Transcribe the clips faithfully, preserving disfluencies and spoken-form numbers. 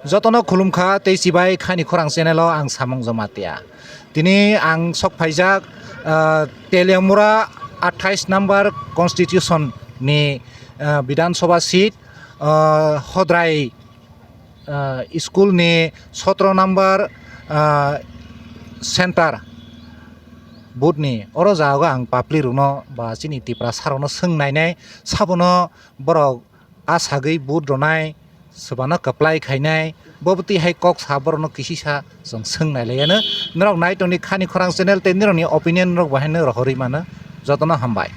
Jotono khulumkha tei chibai khani khorang channel o ang Samung Jamatia. Tini ang sok phaijak, ah, Teliamura athais number constitution ni, ah, Bidhan Sabha seat, ah, Hodrai, ah, school ni sotro number, ah, center booth ni. Oro jago ang public rokno ba chini Tiprasa rokno swng nainai, sabono borok a sagwi vote rwnai, swbano kwplai khainai, bo bwtwi hai kok sa borokno kisisa chwng swng nai lai anw. Norok nai tongdi Khani Khorang channel tei norokni opinion rok bo haino rohorwi mano. Jotono hambai.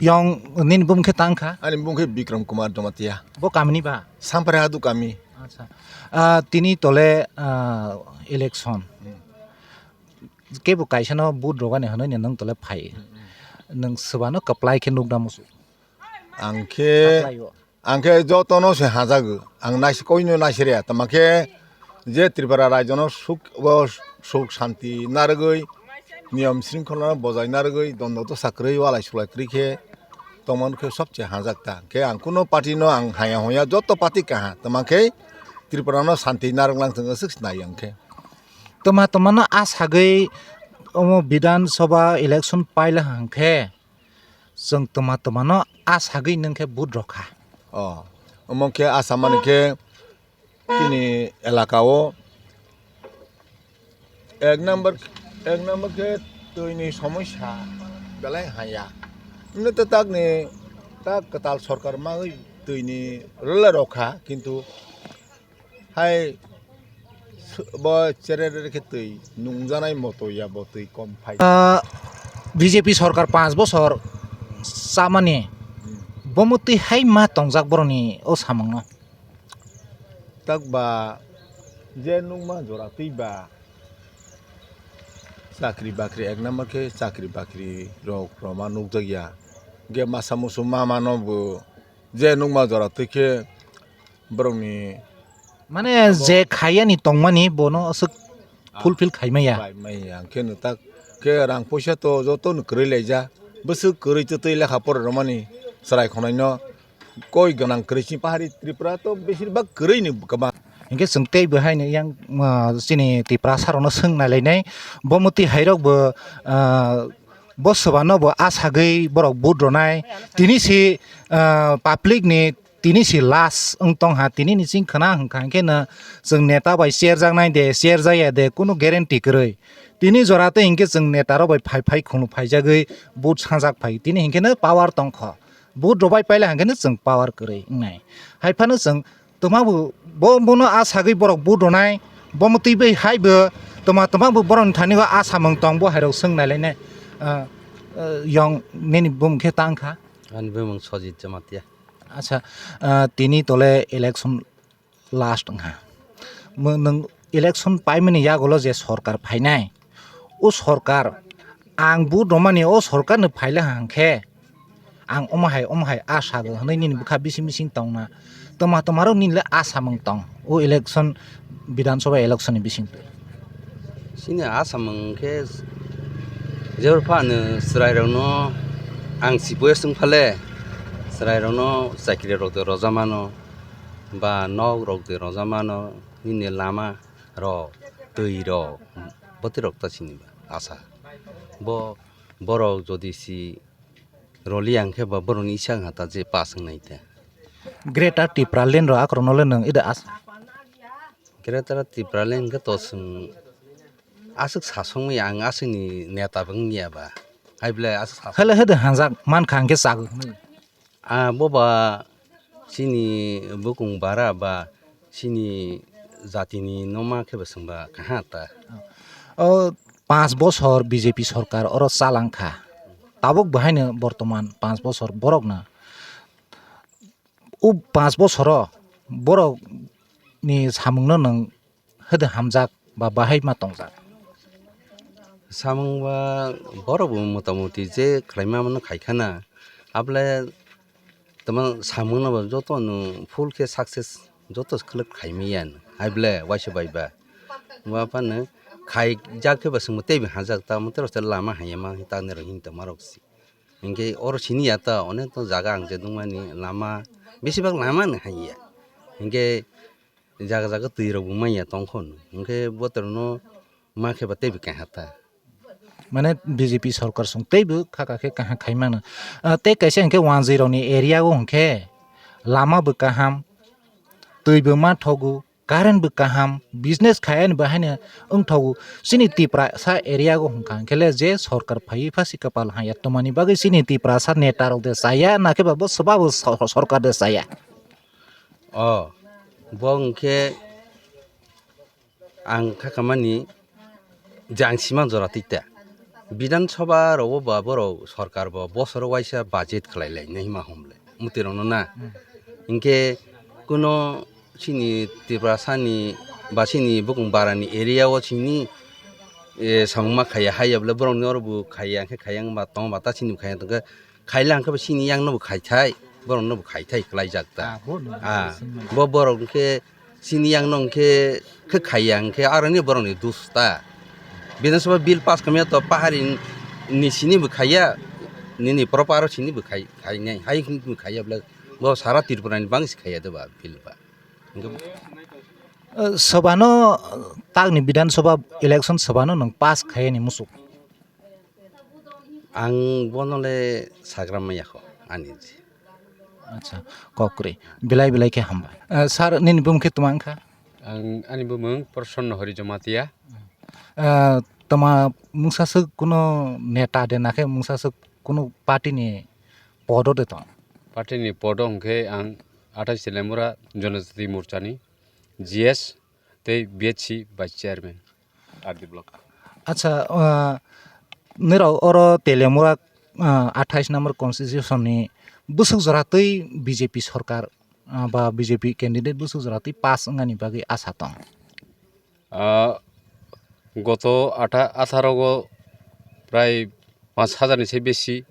Yong nini bumung khe tang kha? Ani bumung khe Bikram Kumar Jamatia. Bo kamini ba? Samprai Hadu kami. Acha. Ah, tini tole, ah, election. Hmm. Kebo kaisano vote rogani hwnwi nwng tole phai. Hmm, hmm. Nwng swbano kwplai khe nukda musu. Ang khe, ang khe jotono se hajago. Ang nais-, koino naisirya. Tama khe je Tripura rajyono suk, bo suk santi narwgwi, niyom sringkholano bojai narwgwi, dondo dosa kwrwi, walai sulai kwrwi khe tongmani khe sobse hajak ta. Khe ang kuno party no ang haya hoya, joto party kaha. Tama khe Tripura no santi narwglang thwng aswk sinai ang khe. Tama tama no a sagwi omo Bidhan Sabha election paila hwnkhe, chwng tama tama no a sagwi nwng khe vote rokha. O, omo khe a samani khe chini elaka o ek number, ek number khe twi ni somosya belai haya. Hwnwi tei tak ni, tak kwtal sorkar magwi twi ni rwla rokha, kintu hai bo cherere khe twi nungjanai moto ya bo twi kom phai. Ah, B J P sorkar panch bosor chamani, hmm, bomo twi hai ma tongjak boroni o samungno. Tak ba je nukma jora twi ba chakri bakri ek number khe chakri bakri rok roma nukjak ya. Ge masa musu mama no bo je nukma jora twi khe borokni mane abo je khayani tongmani bono aswk, ah, fulfill khaimaya. Khaimaya, hwnkhe no tak khe rang poisa to joto no kwrwi laija. Bwswk kwrwi twtwi lekha pora rwmani chwrai khonai no koi gwnang kwrwi chini pahari Tripura to besir bak kwrwi ni kwbang. Hwnkhe chwng tei bo haino yang, ah, chini Tiprasa rokno swng nai lainai. Bo mwtwi hai rok bo, ah, bo swbano bo a sagwi borok vote rwnai. Tini si, ah, public ni tini si last wng tong ha, tini ni ching khna hwnkha hwnkhe no chwng neta bai cherjaknai de, cherjak ya de, kunu guarantee kwrwi. Tini jora tei hwnkhe chwng neta rok bai phai phai khunu phaijagwi vote sanjak phai, tini hwnkhe no power tong kho. Vote rok bai paila hwnkhe no chwng power kwrwi wngnai. Hai phano chwng tongma bo, bo, bono a sagwi borok vote rwnai, bo mwtwi bai hai bo tongma tongma bo borokni thani o a samung tong bo hai rok swng nai lainai. Ah, ah, yong nini bumung khe tang kha? Ani bumung Sojit Jamatia. Acha, ah, tini tole election last wngha. Mo-, nwng election paimani yagulo je sorkar phainai, o sorkar ang vote rwmani o sorkarno phaila hwnkhe ang omo hai, omo hai a sago hwnwi nini bwkha bising bising tongna. Tongma tongmarok nini le a samung tong o election, Bidhan Sabha election ni bisingtwi. Chini a samung khe jebor phano chwrairokno ang si boyes wng phale chwrairokno chakri rok de rojak mano ba nok rok de rojak mano, nini lama rok, twi rok, bwtwi rok ta chini ba asa. Bo, borok jodi si roli ang khe ba borokni isa wngkha ta je pass wngnai ta. Greater Tipraland rok akorokno le nwng ida asa. Greater Tipraland hwnkhe to chwng aswk sasongwi ang aswkni neta bo wngya ba. Hai belai aswk sasong. Hele hede hanjak mankha hwnkhe chagwi hwnwi. Ah, bo ba chini bukung bara ba chini jatini noma khe bo chwng ba kaha ta. O panch bosor B J P sorkar oro chalangkha. Tabuk bo haino bortoman panch bosor borokno. O panch bosoro borokni samungno nwng hede hamjak ba bahai ma tongjak? Samung ba borok bo motamuti je khlaima mano khai khana, abole tamo samung no bo joto no full khe success joto khlak khai manya, hai bole waisa bai ba. Wa phano khai jak khe ba chwng bo tei bo hajak ta, omo tei rok lama haiya ma ta nai rok hin tongma rok si. Hinkhe oro sini ya ta onek to jaga ang je nukmani lama, besibak lama no haiya. Hinkhe jaga jaga twi rok bo manya tong kho no. Hwnkhe bo tei rok no ma khe ba teibo keha ta. Mane B J P sorkar song teibo khaka khe kaham khai mano. Ah, tei kaisa hwnkhe wanjwi rokni area o hwnkhe lama bo kaham, twi bo ma thogo, current bo kaham, business khai ani bo haino wng thogo. Chini Tiprasa area o hwnkha hwnkhe le je sorkar phaiwi pha si kapal haya twmani bagwi chini Tiprasa neta rok de chaya, nakhe ba bo swbabo so-, sorkar de chaya. O, bo hwnkhe ang kha kamani jang sima jora twi ta. Bidhan Sabha rogo ba borok sorkar bo bosoro waisa budget khlai lai nai ma hom le. Mwtwi rok no na. Hmm. Hinkhe kuno chini Tiprasa ni ba chini bukung bara ni area o chini, eh, samung ma khaiya haiya bole borok ni oro bo khaiya khe khaiya wng ba tong ba ta chini bo khaiya tong khe. Khaila hwnkhe bo chini yang no bo khai thai, borok no bo khai thai kwlai jak ta. Ah, bo no Ah, bo swnmani. Bo borok hwnkhe chini yang no hwnkhe khe khaiya hwnkhe aro ni borok ni dus ta. Bidhan Sabha bill pass khamya to pahari ni sini bo khaiya, nini proper sini bo khai, khai nai, hai hwnkhe bo khaiya bole bo sara Tripura ni bang si khaiya de ba bill ba. Hwnkhe Eh, swbano, eh, takni Bidhan Sabha election swbano nwng pass khaiya ni muchuk. Ang bono le sagra maya kho ani je. Acha, kok kwrwi. Belai belai khe hambai. Eh, sir, nini bumung khe tma wngkha? Ang, ani bumung Prasanna Hari Jamatia. Eh, tma mungsa swk kuno neta de nakhe mungsa swk kuno party ni podo de tong? Party ni podo hwnkhe ang athais Telemura Jonojati Morcha ni G S tei B H C Vice Chairman, R D block. Acha, ah, nirok oro Telemura, ah, athais number constitution ni bwswk jora twi B J P sorkar, ah, ba B J P candidate bwswk jora twi pass wngani bagwi asa tong? Ah, goto atha-, atharo go prai panch hajar ni se besi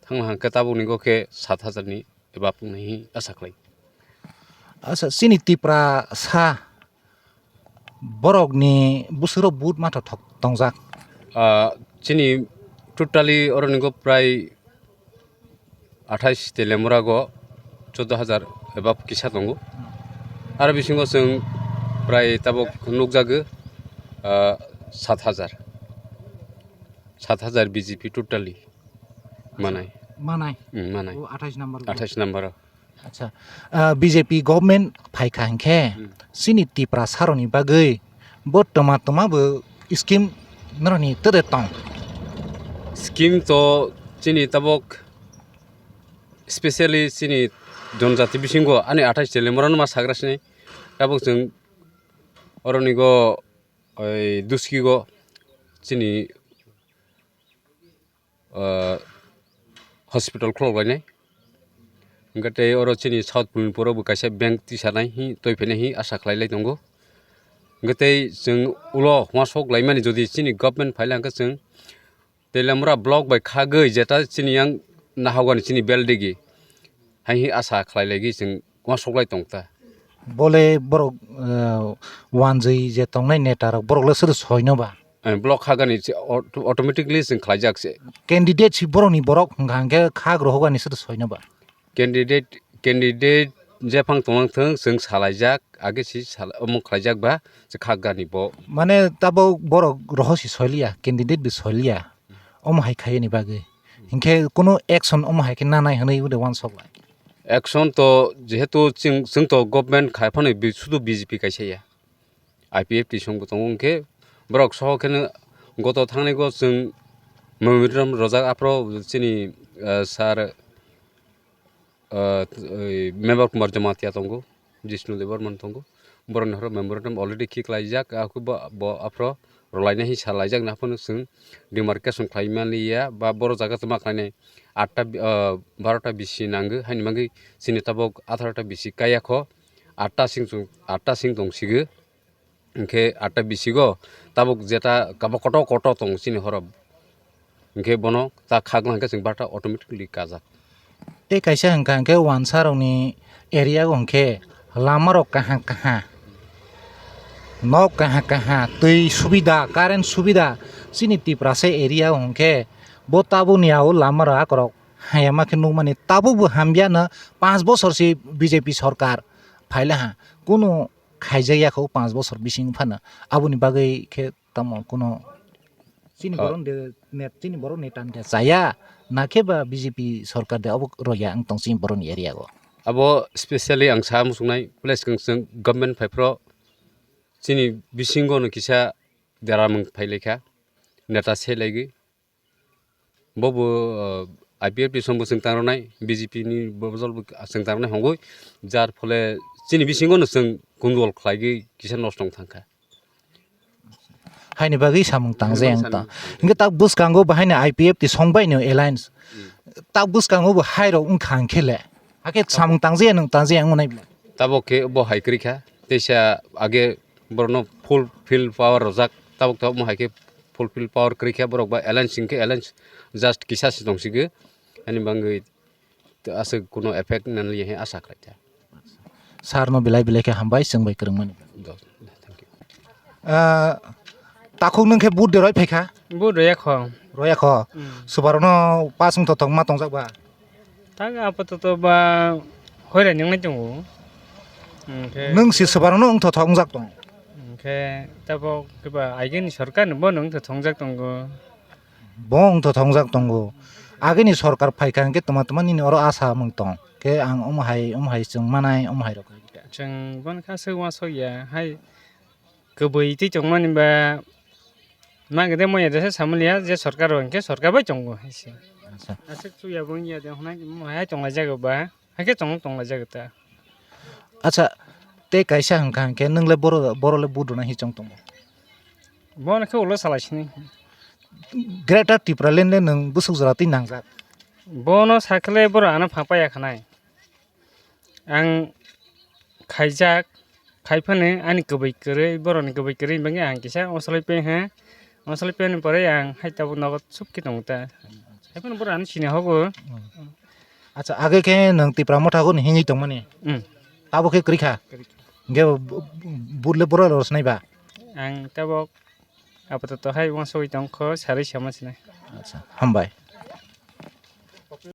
thangma hwnkhe tabukni go khe sat hajar ni eba pungnai hi asa khlai. Acha, chini Tiprasa borokni bwswk rok vote matha thok tongjak? Ah, chini totally oroni go prai athais Telemura go choddo hajar eba kisa tongo. Aro bisingo chwng prai tabuk nukjago, ah, sat hajar. Sat hajar B J P totally manai. Manai? Hmm, manai. O athais number go. Athais number o. Acha, ah, B J P government phaikha hinkhe Hmm. chini Tiprasa rokni bagwi bo tma tma bo scheme norokni tede tong? Scheme to chini tabuk specially chini jonjati bisingo ani athais Telemura no ma sagra sini tabuk chwng oroni go oi duski go chini ah, hospital khulok lainai. Hwnkhe tei oro chini South Pulinpuro bo kaisa bank tisanai hi twi phainai hi asa khlai lai tongo. Hwnkhe tei chwng ulo uansuk laimani jodi chini government phaila hwnkhe chwng Telemura block bai khagwi jeta chini yang nahogani chini beldigi hai hi asa khlai laigwi chwng uansuk lai tong ta. Bole borok, eh, wanjwi je tongnai neta rok borok le sodo soino ba? Eh, block khagani se auto-, automatically chwng khlaijak se. Candidate si borokni borok hwnkha hwnkhe khak rohogani sodo soino ba? Candidate, candidate jephang tongwng thwng chwng salaijak, age si sala-, omo khlaijak ba se khakgani bo. Mane tabuk borok roho si soiliya, candidate bo soiliya, omo hai khaiyani bagwi. Hinkhe kunu action omo hai khe nanai hwnwi ode uansuk lai. Action to jehetu chwng, chwng to government khai phano bi-, sudu B J P kaisa ya. I P F T song bo tongo, hwnkhe borok soho kheno goto thangnai go chwng memorandum rojak, aphro chini, ah, sir, ah, oi, Member Kumar Jamatia tongo, Jishnu Debbarma tongo, borokni horo memorandum already khiklaijak, ah, bo, bo aphro rwlaina hi salaijak, naphano chwng demarcation khlai manliya, ba boro jaga tongma khlainai atta, ah, barota bisi nango, haini bagwi chini tabuk atharota bisi kaya kho, atta sing chung, atta sing tongsigo. Hwnkhe atta bisigo tabuk jeta kabo kotor kotor tongo chini horo. Hwnkhe bono ta khakna hwnkhe chwng barta automatically kajak. Tei kaisa hwnkha hwnkhe wansa rokni area o hwnkhe lama rok kaham kaham, nok kaham kaham, twi subida, current subida, chini Tiprasa area o hwnkhe bo tabukni o lama rok akorok hayama khe nukmani, tabukbo hamya no panch bosor se B J P sorkar phailaha, kunu khaijak ya kho panch bosor bising phano, aboni bagwi khe tamo kuno chini Oh. borok de net, chini borok netan de chaya, na khe ba B J P sorkar de abo roya wng tong chini borokni area o. Abo specially ang sa muchungnai, plus kung chwng government phai phro chini bisingo no kisa deramung phai laikha, neta se laigwi. Bo bo, uh, I P F T song bo chwng tangrwnai, B J P ni bojol bo chwng tangrwnai hongwi, jar phole chini bisingo no chwng kundwal khlaigwi kisa nosto wng thangkha. Haini bagwi samung tangjaya wng tang. Hingke tak bwskango bo haino I P F T song bai no alliance. Hmm. Tak bwskango bo hai rok wngkha hingke le. Hakhe samung tangjaya nwng tangjaya wng nai bla. Tabok khe bo hai kwrwi kha. Teisa age borokno full field power rojak. Tabok tabok mo hai khe full field power kwrwi kha. Borok ba alliance hingke alliance just kisa se tongsigo. Ani bangwi aswk kuno effect nanliya he asa khlaikha. Sir no belai belai khe hambai, chwng bai kwrwngmani. Do, thank you. Ah, takhuk nwng khe vote de roi phaikha? Vote roya kho. Roya kho? Mm. Subarokno pass wngthothok ma tongjak ba? Tak apato ba hoira nwngnai tongo. Hwnkhe nwng si subarokno wngthothok wngjak tong? Hwnkhe tabok kiba agini sorkar ni bono wngthothok wngjak tongo. Bo wngthothok wngjak tongo. Agini sorkar phaikha hwnkhe tma tma nini oro asa mung tong. Khe ang omo hai, omo hai chwng manai, omo hai rok hai khe. Chwng bono kha swk uansuk ya, hai kwbwi twi tongmani ba, ma gede mo ya desa samaliya je sorkar rok hwnkhe sorkar bai tongo hai se. Acha. Aswk chuya bo wngya de hwnai mo hai tonglaijak ba, hai khe chwng tonglaijak ta. Acha, tei kaisa hwnkha hwnkhe nwng le boro, boro le vote rwna hi chwng tongo? Bono khe ulo salai sini. Greater Tipraland le nwng bwswk jora twi nangjak? Bono sakhe le boro ano pha paiya khanai. Ang khaijak, khai phano ani kwbwi kwrwi, boroni kwbwi kwrwi hwnba khe ang kisa osolai pe ha, osolai pe ni pore ang hai tabuk nogo suk khe tongo ta. Hai phano boro ano sini hogo. Hmm. Acha, age khe nwng Tipra Motha go ni hingwi tongmani? Hmm. Tabuk khe kwrwi kha? Kwrwi kha. Hingke bu-, bu-, vote le boro rw sinai ba? Ang tabuk apato to hai uansugwi tong kho, sarwi sama sinai. Acha, hambai.